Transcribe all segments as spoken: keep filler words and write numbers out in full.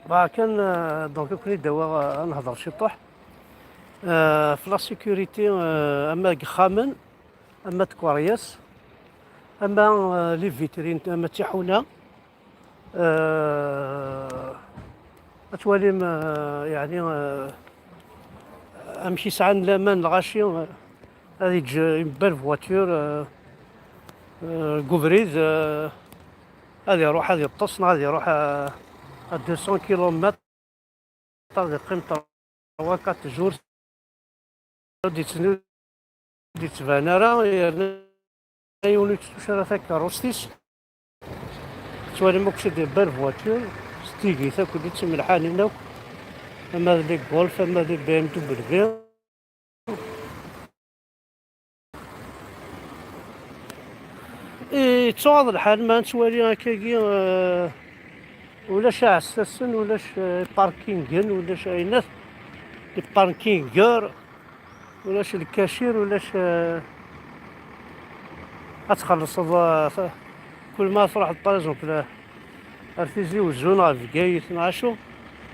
Bɣa kan, euh, donc, ad ken-id-awiɣ, euh, ad nehder ciṭuḥ. Euh, f la sécurité, euh, ama deg ixxamen, ama d tkeryas, ama, euh, les vitrines, ama d tiḥuna. Euh, ad twalim, euh, yeɛni, euh, amek i sɛan laman lɣaci, euh, ad yeǧǧ une belle voiture, euh, euh, deg ubrid, euh, ad iruḥ ad yeṭṭes, neɣ ad iruḥ, euh, à deux cents kilomètres, ad yeqqim trois quatre jours, ur d-yettban ara, yerna yiwen ur yettlusu ara takeṛṛust-is. Tettwalim akk c'est des belles voitures, zeddigit akk, d timelḥanin akk, ama d les Golf, ama d les B M W. Yettuɣaḍ lḥal ma nettwali akkagi, euh, ulac iɛessasen, ulac, euh, iparkingen, ulac ayennat, iparkinger, ulac lkacir, ulac, euh, ad txellṣeḍ, euh, kul ma truḥeḍ, par exemple, ar Tizi Uzzu neɣ Bgayet neɣ acu,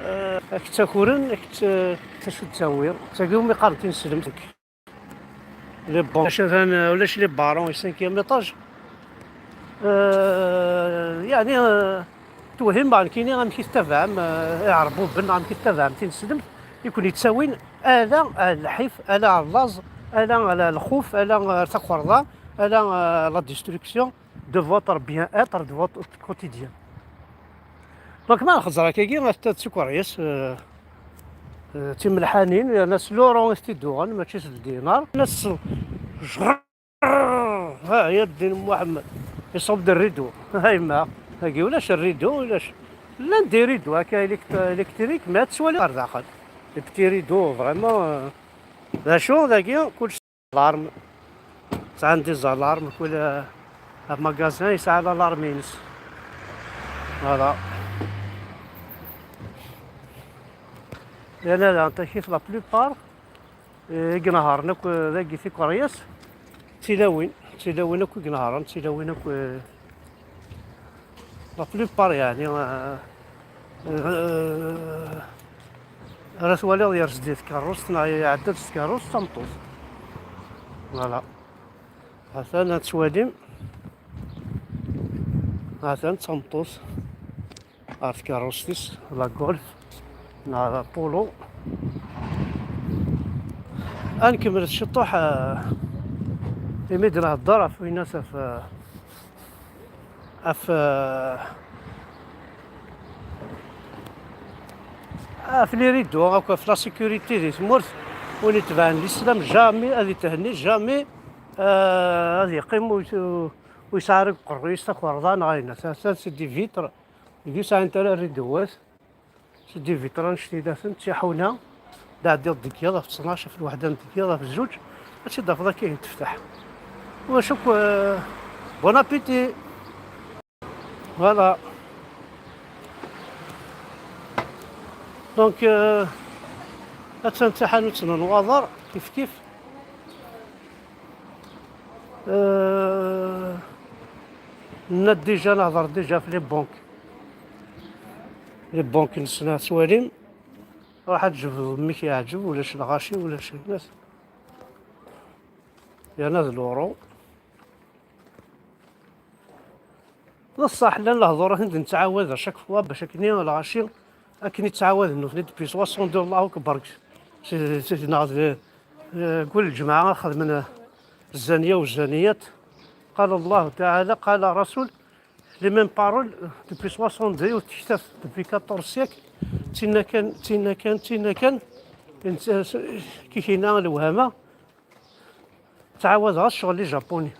euh, ad k-ttakuren, ad k-tt-, d acu d-tawiḍ? D tagi umi qqaren tineslemt. Les bancs. Ulac atan, ulac les barons i cinquième étage. Euh, yeɛni, euh, twehhim nekkini amek i tettabaɛem, euh, iɛerbuben, amek i tettabaɛem tineslemt i ken-yettawin ala, euh, lḥif, ala laẓ, ala, euh, lxuf, ala, euh, takerḍa, ala, euh, la destruction de votre bien-être, de votre quotidien. Donc, ma nxeẓẓer akkagi, atta d tikeryas, euh, euh, d timelḥanin, yerna s l'euro i t-id-uɣen, mačči s ldinar. Yerna s-, ha, ya ddin Muḥemmed, iṣubb-d rridu. Ha, yemma, dagi ulac rridu, ulac. Llan des rideaux akka élect-, électriques, mais ad tettwali ɣer daxel. Des petits rideaux, vraiment, euh, d acu, dagi, kullec alarme. Sɛan des alarmes, kul, euh, magasin yesɛa l'alarme-ines. Voilà. Yerna daɣen takit, la plupart, eh, i inehhṛen akk, eh, dagi tikeryas, d tilawin, d tilawin akk i inehhṛen, d tilawin akk, eh, la plupart, yeɛni, eh, eh, ara twaliḍ yerz-d di tkeṛṛust neɣ iɛedda-d s tkeṛṛust, d tameṭṭut. Voilà. Atan ad twalim. Atan d tameṭṭut ɣer tkeṛṛust-is, la Golf neɣ la Polo. Ad nkemmel ciṭuḥ, eh, imi d-nhedder ɣef winnas, ɣef, eh, ɣef, eh, ɣef les rideaux, akk ɣef la sécurité di tmurt. Win itebɛen l'islam, jamais ad ithenni, jamais, eh, ad yeqqim ur, ur yesɛi ara deg uqerruy-is takerḍa neɣ ayen. Atan c'est des vitres, ur sɛint ara rideaux. C'est des vitres annect-ilaten, d tiḥuna, d ɛeddiḍ deg yiḍ ɣef ttnac, ɣef lwaḥda n deg yiḍ, ɣef zzuǧ, ad tt-id-tafeḍ akka i tefteḥ. Ulac akk, euh, bon appétit. Voilà. Donc, euh, attan d taḥanut n nnwaḍer, kif kif. Euh, nna déjà, nehḍer déjà ɣef les banques. Les banques-nsen ad twalim. Ruḥ ad tjebdeḍ mmi k-yeɛǧeb, ulac lɣaci, ulac ayen. Yerna d l'euro. D ṣṣeḥ, llan lehdur akken d-nettɛawad à chaque fois, bac akken lɣaci akken i ttɛawaden nutni depuis soixante-deux, Allahu Akbar. Si, si, neɣ d, eh, kul lǧemɛa ad xedmen, eh, الزانية والزانية. قال الله تعالى، قال رسول، les mêmes paroles depuis soixante-deux, yiwet tektabt depuis quatorze siècles, d tinna kan, d tinna kan, d tinna kan, kikina lewhama, ttɛawadeɣ ccɣel les japonais.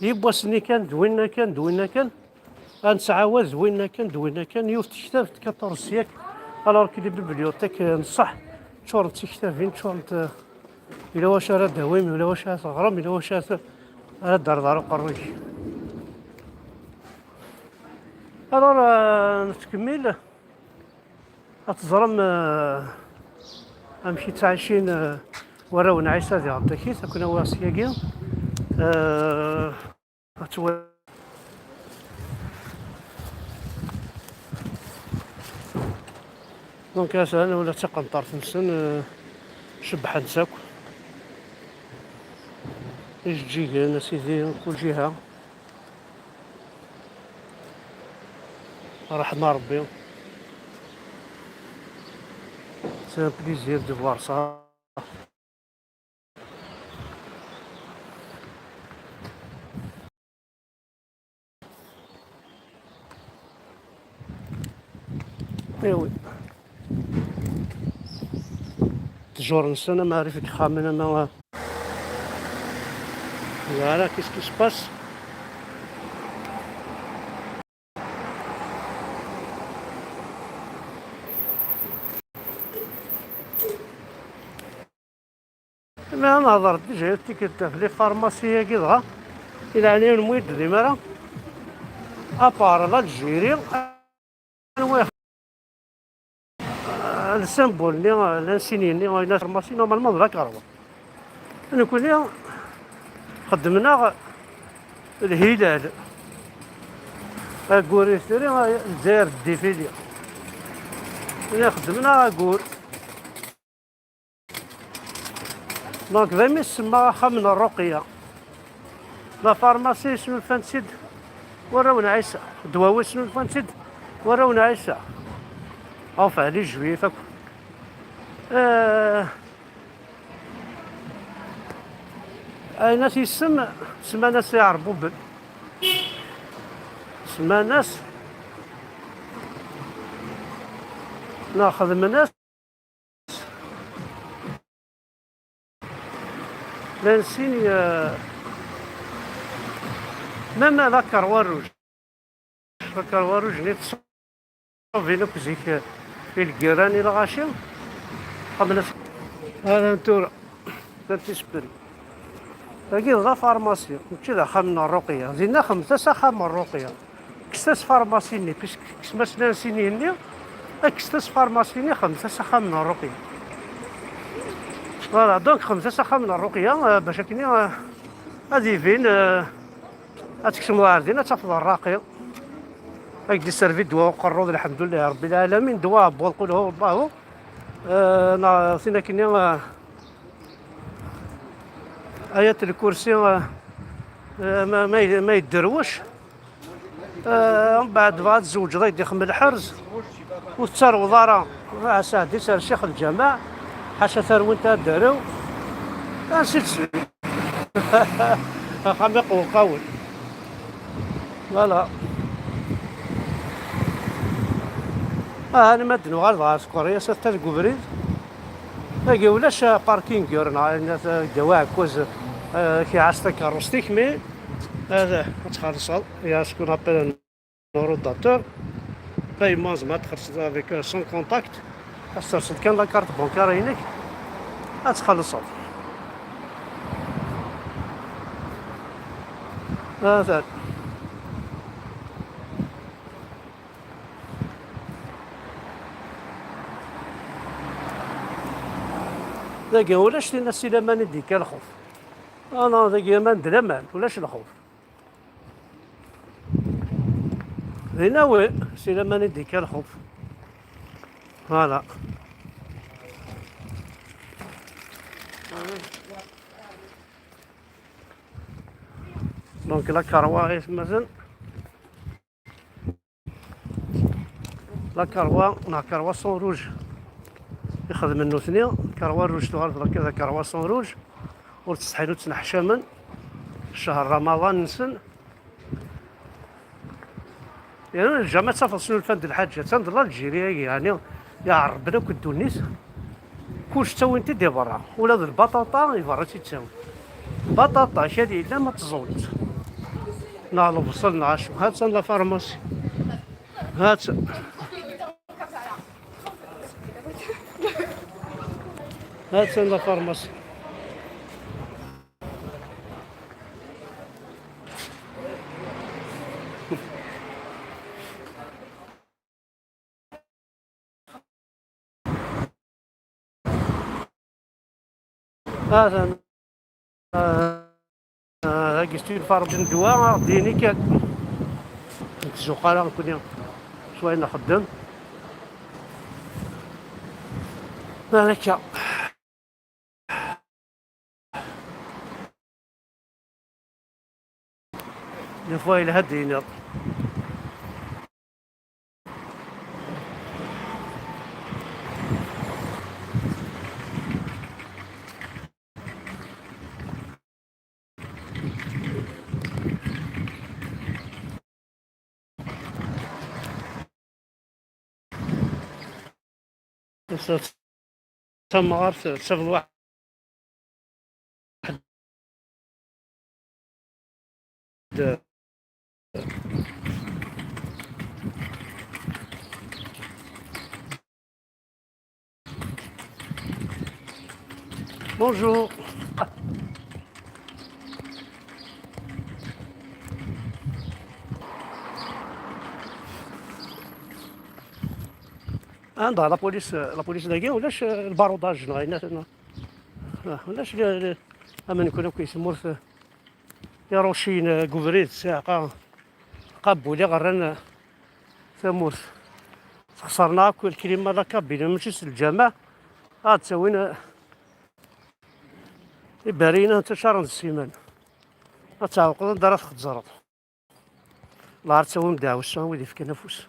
Yiwwas-nni kan, d winna kan, d winna kan, ad nettɛawad d winna kan, d winna kan, yiwet tektabt quatorze siècles, alors que les bibliothèques, euh, n ṣṣeḥ, ččurent d tiktabin, ččurent, euh, yella wacu ara d-tawim, yella wacu ara teɣrem, yella wacu ara t-, ara d-terreḍ ɣer uqerruy-ik. Alors, euh, nettkemmil. Ad teẓrem, euh, amek i ttɛicin, euh, warraw n Ɛisa di Ɣedda-kit, ad ken-awiɣ syagi. Euh, ad twa-, Donc, atan ula d taqenṭart-nsen, eh, cebbḥent akk. Ijeǧǧigen, a sidi, kul jiha. Ṛṛeḥma Ṛebbi. C'est un plaisir de voir ça. Eh oui. Ttjur-nsen ama rrif deg yexxamen ama. Voilà, qu'est-ce qui se passe? Ma nehḍer-d déjà tikkelt ɣef les pharmacies-agi dɣa, i leɛnaya-nwen ur yi-d-tebdim ara, à part l'Algérie, anwa ix-, le symbole-nni, l'insigne-nni, la pharmacie, normalement d la Croix. Nekkni xeddmen-aɣ lhilal, aggur i tiri, Lezzayer d défilé. Nekkni xeddmen-aɣ aggur. Donc, daymi semma axxam n Ṛṛuqya. La pharmacie snulfan-tt-id warraw n Ɛisa. Ddwawi snulfan-tt-id warraw n Ɛisa. Enfin, les juifs akk. Euh, ayen at yessem, semman-as Iɛerbuben. Semman-as, neɣ xedmen-as l'insigne, euh, même la Croix Rouge. La Croix Rouge-nni teṣṣubin akk zik, euh, i lgirran i lɣaci. Qeblet. Hada tura, Saint-Esprit. Dagi d la pharmacie, mačči d axxam n Ṛṛuqya. Dinna xedmet-as axxam n Ṛṛuqya. Kkset-as pharmacie-nni, puisque kksemt-as l'insigne-nni, kkset-as pharmacie-nni, xedmet-as axxam n Ṛṛuqya. Voilà, donc xedmet-as axxam n Ṛṛuqya, euh, bac akken, euh, ad ibin, euh, ad tekseḍ ar din, ad tafeḍ rraqi. Ad k-d-iservi ddwa uqerruḍ, lḥemdulillahi ṛebbi lɛalamin, ddwa abwaḍ, qul huwa Allahu. Euh, neɣ tin akken, euh, ayat lkursi, euh, euh, ma, ma, ma yedderwec. Eh, mbeɛd dɣa ad tzewǧeḍ, ad k-d-ixdem lḥerz, ur tettareḍ ara. Ah, Saɛdi, ser ccix lǧameɛ, ḥaca tarwint ad d-arew. Ainsi de suite. Axxam iqewqawen. Voilà. Aha, alma d-nuɣal dɣa ar Tkuṛya, s at deg ubrid. Agi ulac parking, ur neɣ, ddaw aɛekkaz, eh, k-iɛass takeṛṛust-ik, mi ad, ad txellṣeḍ. Il y a ce qu'on appelle un rotateur. Paiement, zeɛma ad txellṣeḍ avec, euh, sans contact. Ad tserseḍ kan la carte bancaire-inek, ad txellṣeḍ. Atan. Dagi ulac tinna si laman i d-yekka lxuf. Ah non, dagi aman d laman, ulac lxuf. Dinna wi, si laman i d-yekka lxuf. Voilà. Donc la Croix i tmazen. La Croix, neɣ Croissant Rouge i xedmen nutni. Croix Rouge tuɣal d la Croissant Rouge. Ur ttsetḥin, ur ttneḥcamen. Ccher Ramadan-nsen. Yeɛni, jamais ad tafeḍ snulfan-d lḥaǧa. Atan d l'Algérie-agi, yeɛni, iɛerben akk ddunit. Kullec ttawin-t-id i berra. Ula d lbaṭaṭa, i berra i tt-id-ttawin. Baṭaṭa, kra yellan ma tẓewreḍ. Neɣ lebṣel, neɣ acu. Ha-tt-an la pharmacie. Ha-tt-, ha-tt-an la pharmacie. Atan. Ah, ah, dagi s tilfa ṛǧu ddwa, ad ɣ-d-yini kan. Ntzuq ara nekkni s wayen nxeddem. Malaka. Des fois, il a des nerfs. Tamɣart tafeḍ waḥed. Bonjour. Anda la police, la police dagi ulac, eh, lbarudaj neɣ ayen, ah, ulac, eh, eh, aman kun akk i tmurt, eh, iruciyen, eh, deg ubrid, qa-, qabuli ɣerran, eh, tamurt. Txeṣren akk lklima la kabine, mačči s lǧameɛ, ad ttawin, eh, iberriyen ad ttaččaren d ssiman. Ad tɛewqeḍ anda ara txezzreḍ. Lɛar ttawim ddeɛwessu, a wid yefkan afus.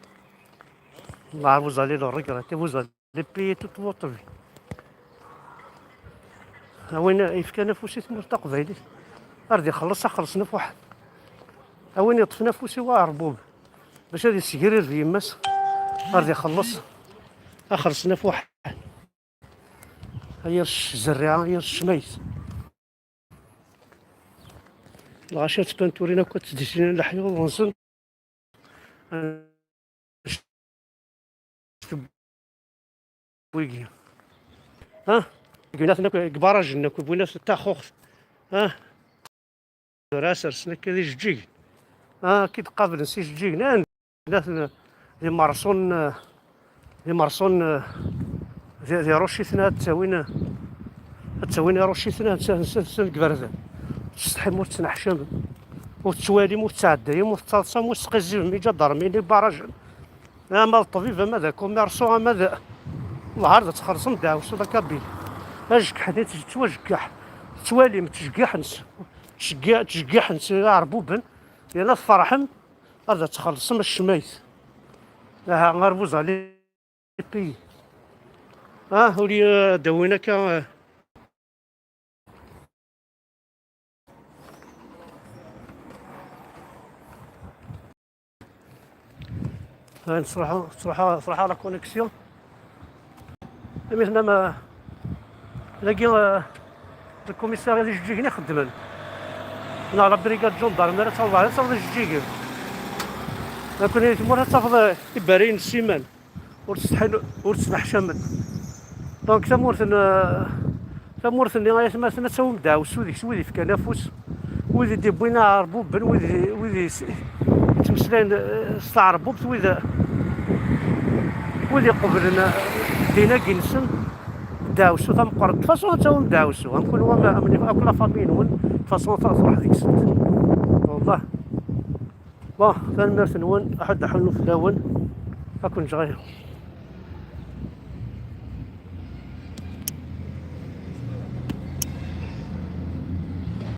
Lɛar, vous allez le regretter, vous allez payer toute votre vie. A win yefkan afus i tmurt taqbaylit, ar d ixelleṣ, ad xellṣen afuḥan. A win yeṭṭfen afus i waɛerbub bac ad yessegrir d yemma-s, ar d ixelleṣ, ad xellṣen afuḥan. Ay yir zzerriɛa, ay yir ccmayt. Lɣaci ad tpanturin akk, ad ttdisinin leḥyuḍ-nsen. Wigi. Ha? Wwin-aten akk deg ibarajen akk, wwin-asen taxuxt. Ha? Tura sersen akka d ijeǧǧigen. Ha, akka i d-qablen s ijeǧǧigen. Anda-ten d imerṣun, d imerṣun, d, d iruciten ad ttawin, ad ttawin iruciten ad ttawin deg iberdan. Tsetḥim ur tettneḥcamem, ur tettwalim, ur tettɛeddayem, ur tettaḍsam, ur tesqizzibem iǧadarmiyen, ibarajen. Ama d ṭṭbib, ama d akumirṣu, ama d lɛar, ad txellṣem ddeɛwessu d akabil. Ajeggeḥ-nni ttwajeggeḥ. Tettwalim, ttjeggiḥen-tt. Ttjeggi-, ttjeggiḥen-tt iɛerbuben. Yerna tferḥem. Ad txellṣem ccmayt. Aha, ar vous allez payer. Ah, uli, euh, dawin akka, euh. Hein, tesruḥ, tesruḥ, tesruḥ la connexion. Imi tenna ma, dagi, eh, lkumisar d ijeǧǧigen i xeddmen. Neɣ la brigade gendarme ara taweḍ, ara taweḍ ijeǧǧigen. Nekkni di tmurt ad tafeḍ, eh, iberriyen n ssiman. Ur ttsetḥin, ur ttneḥcamen. Donc tamurt n, eh, tamurt-nni ay atmaten ad tawim ddeɛwessu deg-s, wid yefkan afus, wid i d-yewwin aɛerbuben, wid, wid i s-, yettmeslayen, eh, s taɛerbubt, wid, wid iqeblen, eh, ddin-agi-nsen, ddeɛwessu tameqqrant. De façon ad tawim ddeɛwessu, am kunwi, am, am, akk la famille-nwen, de façon ad truḥ deg-sent. Wallah. Bon, tanemmirt-nwen, aḥud aḥunnu fell-awen, ad ken-ǧǧeɣ.